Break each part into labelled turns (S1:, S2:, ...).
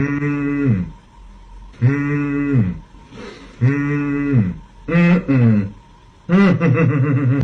S1: Mm. Mm. Mm. Mm. Mm.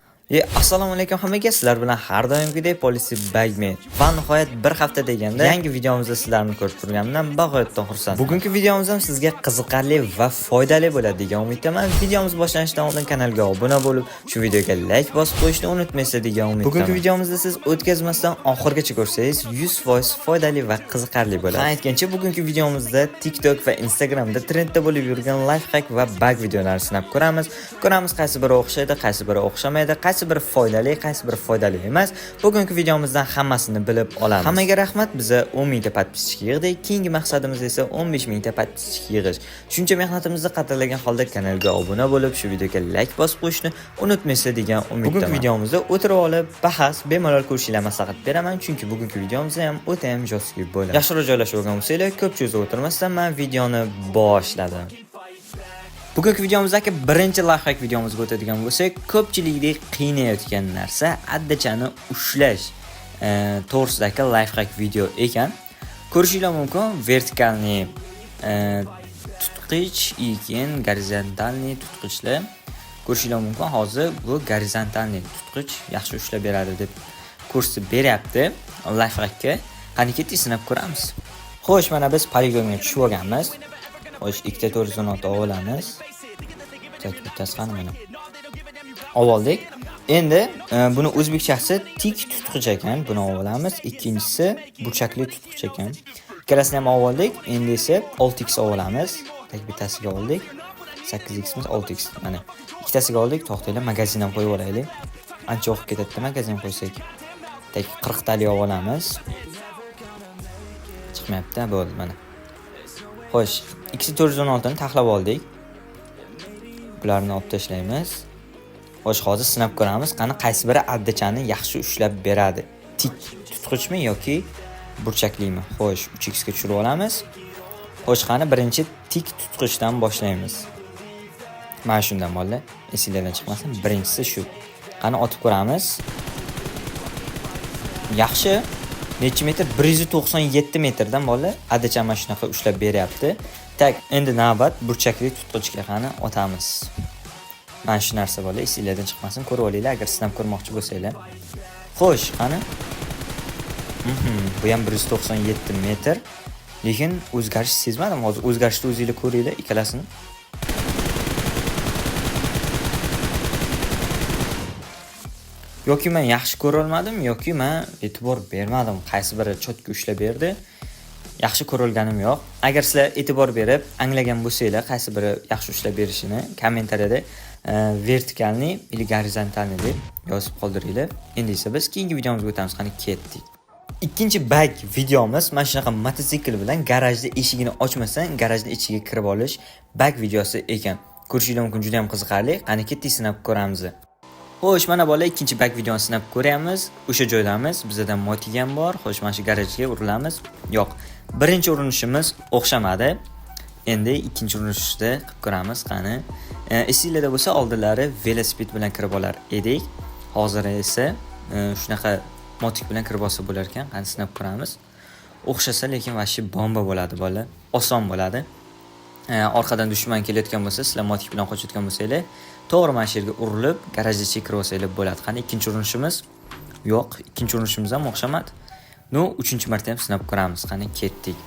S2: Assalomu alaykum hammaga, sizlar bilan har doimgidek Policy Bagman. Va nihoyat bir hafta deganda yangi videomizda sizlarni ko'rib turganimdan bag'oyatdan xursandman. Bugungi videomiz ham sizga qiziqarli va foydali bo'ladi degan umiddaman. Videomiz boshlanishidan oldin kanalga obuna bo'lib, shu videoga like bosib qo'yishni unutmaysiz degan umiddaman. Bugungi videomizda siz o'tkazmasdan oxirigacha ko'rsangiz 100% foydali va qiziqarli bo'ladi. Ha, aytgancha, bugungi videomizda TikTok va Instagramda trendda bo'lib yurgan life hack va bug videolarini sinab ko'ramiz. Ko'ramiz qaysi biri o'xshaydi, qaysi biri o'xshamaydi, qaysi biri foydali, qaysi biri foydali emas. Bugungi videomizdan hammasini bilib olamiz. Hammaga rahmat, biza 10 mingta подписчик yig'dik. Keyingi maqsadimiz esa 15 mingta подписчик yig'ish. Shuncha mehnatimizni qadrlagan holda kanalga obuna bo'lib, shu videoga like bosib qo'yishni unutmaysizlar degan umiddaman. Bugungi videomizda o'tirib olib, bahas bemalol ko'rishinglar maslahat beraman, chunki bugungi videomizda ham o'ta ham жёсткий bo'ladi. Yaxshiroq joylashib olgan bo'lsanglar, ko'p cho'zib o'tirmasdan men videoni boshladim. Bugungi videomizdagi birinchi lifehack videomizga o'tadigan bo'lsak, ko'pchilikni qiynayotgan narsa addachani ushlash to'g'risidagi lifehack video ekan. Ko'rishinglar mumkin, вертикальный tutqich и keyin горизонтальный tutqichlar. Ko'rishinglar mumkin, hozir bu горизонтальный tutqich yaxshi ushlab beradi deb ko'rsatib beryapti lifehackka. Qani ketdik, sinab ko'ramiz. Xo'sh, mana biz poligonga tushib olganmiz. Xo'sh, ikkita 416 olamiz. Так, bittasi qani mana. Oldik. Endi buni o'zbekchasi tik tutqich ekan, buni olamiz. Ikkinchisi burchakli tutqich ekan. Ikkalasini ham oldik. Endi esa 6x olamiz. Так, bittasiga oldik. 8x emas, 6x. Mana. Ikkitasiga oldik. To'xtanglar, magazin ham qo'yib olaylik. Ancha o'qib ketadi magazin qo'ysak. Так, 40 talik olamiz. Chiqmayapti, bo'ldi mana. Xo'sh, 2 416 ni taxlab oldik. Bularni olib tashlaymiz. Xo'sh, hozir sinab ko'ramiz, qani qaysi biri addachani yaxshi ushlab beradi. Tik tutqichmi yoki burchaklimi? Xo'sh, 3x ga tushirib olamiz. Xo'sh, qani birinchi tik tutqichdan boshlaymiz. Mana shundan, bolalar, esinglardan chiqmasin, birinchisi shu. Qani otib ko'ramiz. Yaxshi. Necha metr? 197 metrdan, bolalar, adacha mana shunaqa ushlab beryapti. Так, endi navbat burchakli tutqichga, qani otamiz. Mana shu narsa, bolalar, esinglardan chiqmasin, ko'rib olinglar agar sinab ko'rmoqchi bo'lsanglar. Xo'sh, qani. Bu ham 197 metr. Lekin o'zgarish sezmadim. Hozir o'zgarishni o'zinglar ko'ringlar ikkalasini. Yoki men yaxshi ko'ra olmadim, yoki men e'tibor bermadim. Qaysi biri чётко ushlab berdi. Yaxshi ko'rilganim yo'q. Agar sizlar e'tibor berib anglagan bo'lsanglar, qaysi biri yaxshi ushlab berishini kommentariyada вертикальный или горизонтальный deb yozib qoldiringlar. Endi esa biz keyingi videomizga o'tamiz. Qani ketdik. Ikkinchi bug videomiz mana shunaqa mototsikl bilan garajda eshigini ochmasdan garajni ichiga kirib olish bug videosi ekan. Ko'rishinglar mumkin, juda ham qiziqarli. Qani ketdik, sinab ko'ramiz. Xo'sh, mana bolalar, ikkinchi bug videoni sinab ko'ryapmiz. O'sha joydamiz. Bizda motik ham bor. Xo'sh, mana shu garajga urilamiz. Yo'q. Birinchi urinishimiz o'xshamadi. Endi ikkinchi urinishda qilib ko'ramiz, qani. Esinglarda bo'lsa, oldinlari velosiped bilan kirib olar edik. Hozir esa shunaqa motik bilan kirib olsa bo'lar ekan. Qani sinab ko'ramiz. O'xshasa lekin вообще bomba bo'ladi, bola. Oson bo'ladi. Orqadan dushman kelayotgan bo'lsa, sizlar motik bilan qochayotgan bo'lsanglar, to'g'ri mana shu yerga urilib, garajga ichiga kirib olsanglar bo'ladi. Qani ikkinchi urinishimiz? Yo'q, ikkinchi urinishimiz ham o'xshamadi. Ну, uchinchi marta ham sinab ko'ramiz. Qani ketdik.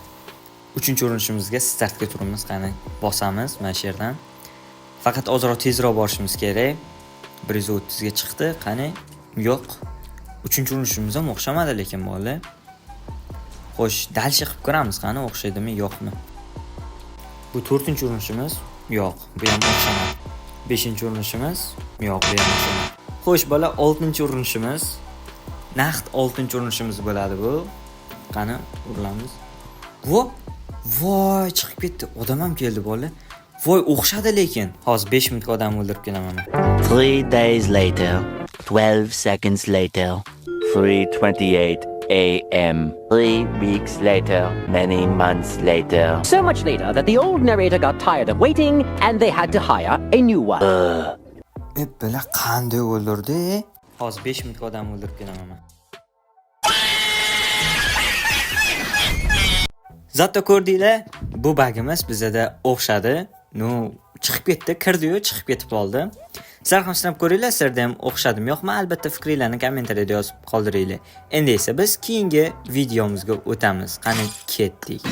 S2: Uchinchi urinishimizga startga turibmiz. Qani bosamiz mana shu yerdan. Faqat ozroq tezroq borishimiz kerak. 130 ga chiqdi. Qani? Yo'q. Uchinchi urinishimiz ham o'xshamadi lekin, bolalar. Xo'sh, дальше qilib ko'ramiz. Qani o'xshaydimi, yo'qmi? Bu to'rtinchi urinishimiz. Yo'q, bu ham o'xshamadi. Beshinchi urinishimiz. Yo'q, bu ham o'xshamadi. Xo'sh, bola, oltinchi urinishimiz. Naqd oltinchi urinishimiz bo'ladi bu. Qani, urilamiz. Vo! Voy, chiqib ketdi. Odam ham keldi, bola. Voy, o'xshadi lekin. Hozir 5 minutga odam o'ldirib kelaman men.
S3: 3 days later, 12 seconds later,
S4: 3:28 a.m. 3 weeks later, many months later.
S5: So much later that the old narrator got tired of waiting and they had to hire a new one.
S2: E, bila qanday o'ldirdi? Hozir 5 minutga odam o'ldirib kelaman men. Зато ko'rdinglar, bu bagimiz bizada o'xshadi. Ну, chiqib ketdi, kirdi-yu, chiqib ketib qoldi. Sizlar ham sinab ko'ringlar, sizlarda ham o'xshadimi, yo'qmi? Albatta fikringlarni kommentariyada yozib qoldiringlar. Endi esa biz keyingi videomizga o'tamiz. Qani, ketdik.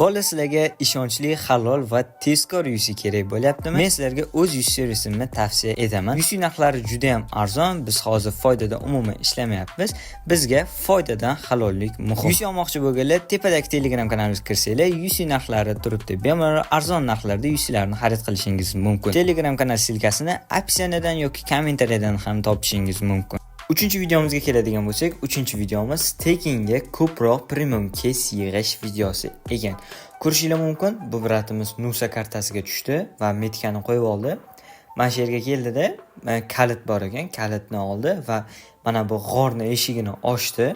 S2: Bola, sizlarga ishonchli, halol va tezkor UC kerak bo'lyaptimi? Men sizlarga o'z UC servisimni tavsiya etaman. UC narxlari juda ham arzon. Biz hozir foydada umuman ishlamayapmiz. Bizga foydadan halollik muhim. UC olmoqchi bo'lganlar tepadagi Telegram kanalimizga kirsanglar, UC narxlari turibdi. Bemalol arzon narxlarda UClarni xarid qilishingiz mumkin. Telegram kanal ссылка sini описание dan yoki kommentariyadan ham topishingiz mumkin. Uchinchi videomizga keladigan bo'lsak, uchinchi videomiz tekinga ko'proq premium case yig'ish videosi ekan. Ko'rishinglar mumkin, bu брат imiz Nusa kartasiga tushdi va метка ni qo'yib oldi. Mana shu yerga keldida, kalit bor ekan, kalitni oldi va mana bu g'orni eshigini ochdi.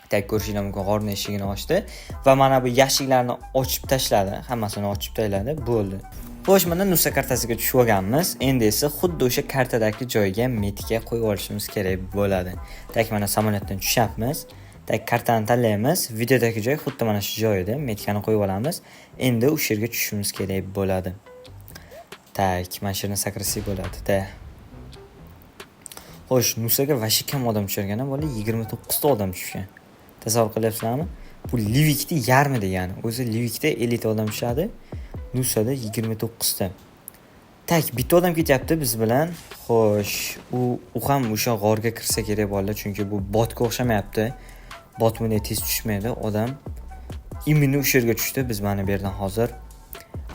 S2: Так, ko'rishinglar mumkin, g'orni eshigini ochdi va mana bu yashiklarni ochib tashladi, hammasini ochib tashladi, bo'ldi. Xo'sh, mana Nusa kartasiga tushib olganmiz. Endi esa xuddi o'sha kartadagi joyga метка qo'yib olishimiz kerak bo'ladi. Так, mana samolyotdan tushyapmiz. Так, kartani tanlaymiz. Videodagi joy xuddi mana shu joyida метка ni qo'yib olamiz. Endi o'sha yerga tushishimiz kerak bo'ladi. Так, mana shu yerdan sakrasak bo'ladi. Да. Xo'sh, Nusaga вообще kam odam tushar ekan, bola, 29 ta odam tushgan. Tasavvur qilyapsizlarmi? Bu Livikni yarmi degani. O'zi Livikda 50 ta odam tushadi. Nusada 29 ta. Так, bitta odam ketyapti biz bilan. Xo'sh, u ham o'sha g'orga kirsa kerak, bolalar, chunki bu botga o'xshamayapti. Bot bunday tez tushmaydi. Odam именно o'sha yerga tushdi. Biz mana bu yerdan hozir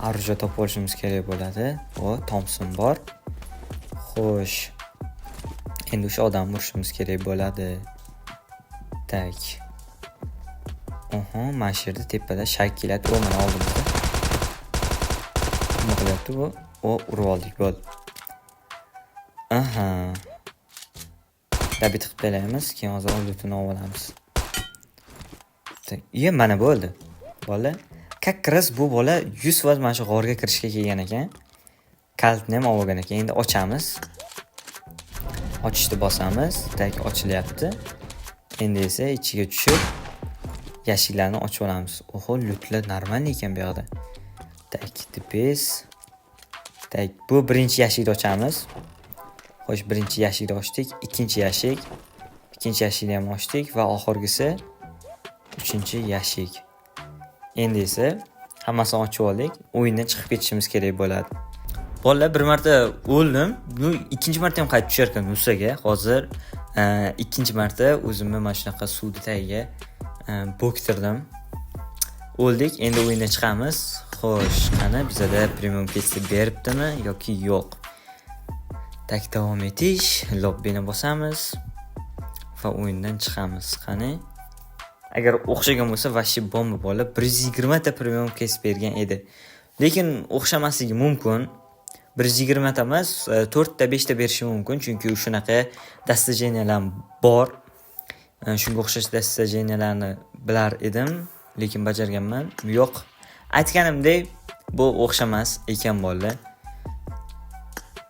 S2: оружие topib olishimiz kerak bo'ladi. O, Thompson bor. Xo'sh. Endi o'sha odamni urishimiz kerak bo'ladi. Так. Oho, mana shu yerda tepada шаг kelyapti. O, mana oldimizda. Nima qilyapti bu? O, urib oldik, bo'ldi. Aha. Добить qilib tashlaymiz, keyin hozir loot ini olib olamiz. Так, iye, mana bo'ldi. Bola, как раз bu bola 100% mana shu g'orga kirishga kelgan ekan. Kalitni ham olib olgan ekan. Endi ochamiz. Ochishni bosamiz. Так, ochilyapti. Endi esa ichiga tushib yashiklarni ochib olamiz. Oho, loot lar нормальный ekan bu yoqda. Так, DPS. Так, bu birinchi yashikni ochamiz. Xo'sh, birinchi yashikni ochdik, ikkinchi yashik. Ikkinchi yashikni ham ochdik va oxirgisi uchinchi yashik. Endi esa hammasini ochib oldik. O'yindan chiqib ketishimiz kerak bo'ladi. Bolalar, bir marta o'ldim. Bu ikkinchi marta ham qaytib tushar ekan Nusaga. Hozir ikkinchi marta o'zimni mana shunaqa suvni tagiga bo'ktirdim. O'ldik, endi o'yindan chiqamiz. Xo'sh, qani, bizada premium case beribdimi yoki yo'q? Так, davom etish, lobbini bosamiz va o'yindan chiqamiz. Qani? Agar o'xshagan bo'lsa, вообще bomba, bola, 120 ta premium case bergan edi. Lekin o'xshamasligi mumkin. 120 ta emas, 4 ta, 5 ta berishi mumkin, chunki shunaqa достижения lar bor. Shunga o'xshash достижения larni bilar edim, lekin bajarganman. Yo'q. Aytganimdek, bu o'xshamas ekan, bolalar.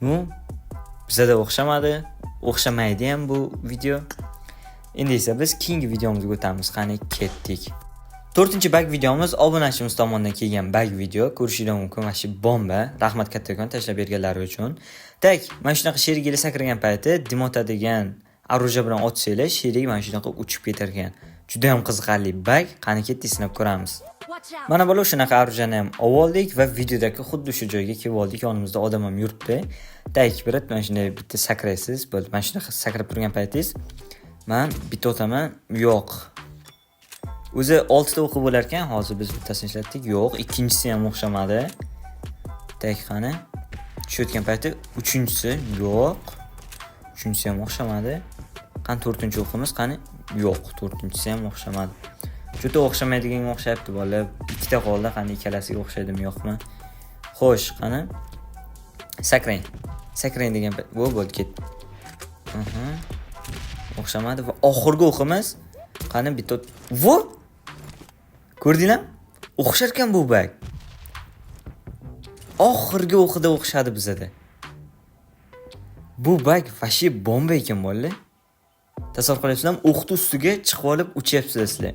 S2: Ну, bizada o'xshamadi, o'xshamaydi ham bu video. Endi esa biz keyingi videomizga o'tamiz. Qani, ketdik. To'rtinchi bag videomiz obunachimiz tomonidan kelgan bag video. Ko'rishinglar mumkin, mana shu bomba. Rahmat kattakon tashlab berganlari uchun. Так, mana shunaqa sherigini sakragan payti дым otadigan оружие bilan otsanglar, sherik mana shunaqa uchib ketar ekan. Juda ham qiziqarli bag. Qani, ketdik, sinab ko'ramiz. Mana, bola, shunaqa оружие ni ham olib oldik va videodagi xuddi shu joyga kelib oldik. Yonimizda odam ham yuribdi. Так, брат, mana shunday bitta sakraysiz. Bo'ldi. Mana shunaqa sakrab turgan paytingiz man bitta otaman. Yo'q. O'zi 6 ta o'qi bo'lar ekan, hozir biz bittasini ishlatdik. Yo'q, ikkinchisi ham o'xshamadi. Так, qani. Tushayotgan payti uchinchisi yo'q. Uchinchisi ham o'xshamadi. Qani, to'rtinchi o'qimiz qani? Yo'q, to'rtinchisi ham o'xshamadi. Juda o'xshamaydiganga o'xshayapti, bola. Ikkita qoldi, qani, ikkalasiga o'xshaydimi, yo'qmi? Xo'sh, qani. Sakrang. Sakrang degan bu bo'ldi, ketdi. Aha. O'xshamadi va oxirgi o'qimiz qani, bitta. Vo! Ko'rdinglarmi? O'xshar ekan bu bag. Oxirgi o'qida o'xshadi bizada. Bu bag вообще bomba ekan, bolalar. Tasavvur qilyapsizlarmi? O'qni ustiga chiqib olib uchyapsizlar sizlar.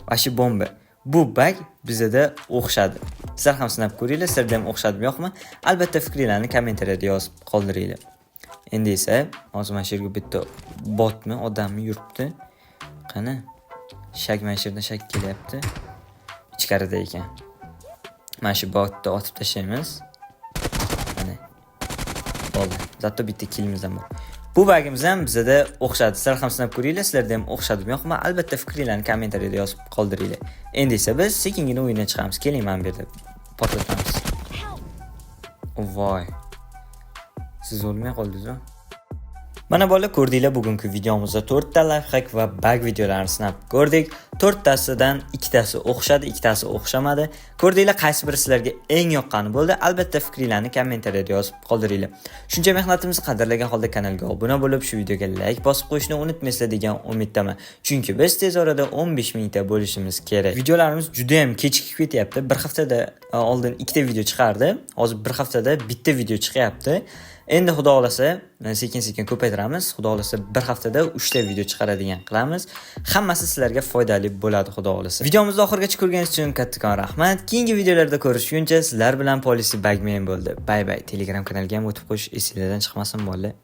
S2: Вообще bomba. Bu баг bizada o'xshadi. Sizlar ham sinab ko'ringlar, sizlarda ham o'xshadimi, yo'qmi? Albatta fikringlarni kommentariyada yozib qoldiringlar. Endi esa hozir mana shu yerga bitta botmi, odammi yuribdi. Qani? Shak, mana shu yerdan shak kelyapti. Ichkarida ekan. Mana shu botni otib tashlaymiz. Mana. Bo'ldi. Зато bitta killimiz ham bor. Bu bagimiz ham bizada o'xshadi. Sizlar ham sinab ko'ringlar, sizlarda ham o'xshadimi, yo'qmi? Albatta fikringlarni kommentariyada yozib qoldiringlar. Endi esa biz sekingina o'yindan chiqamiz. Keling, mana bu yerda portlatamiz. Voy. Siz o'lmay qoldingiz-ku. Mana bolalar, ko'rdinglar, bugungi videomizda 4 ta lifehack va баг videolarini sinab ko'rdik. To'rttasidan ikkitasi o'xshadi, ikkitasi o'xshamadi. Ko'rdinglar, qaysi biri sizlarga eng yoqqani bo'ldi? Albatta fikringlarni kommentariyada yozib qoldiringlar. Shuncha mehnatimizni qadrlagan holda kanalga obuna bo'lib, shu videoga like bosib qo'yishni unutmaysizlar degan umiddaman. Chunki biz tez orada 15 mingta bo'lishimiz kerak. Videolarimiz juda ham kechikib ketyapti. Bir haftada oldin ikkita video chiqardi. Hozir bir haftada bitta video chiqyapti. Endi Xudo xolasa sekin-sekin ko'paytiramiz. Xudo xolasa bir haftada 3 ta video chiqaradigan qilamiz. Hammasi sizlarga foydali bo'ladi, Xudo xolasa. Videomizni oxirigacha ko'rganingiz uchun kattakon rahmat. Keyingi videolarda ko'rishguncha sizlar bilan Policy Bagman bo'ldi. Bye bye. Telegram kanaliga ham o'tib qo'yish esingizdan chiqmasin, bolalar.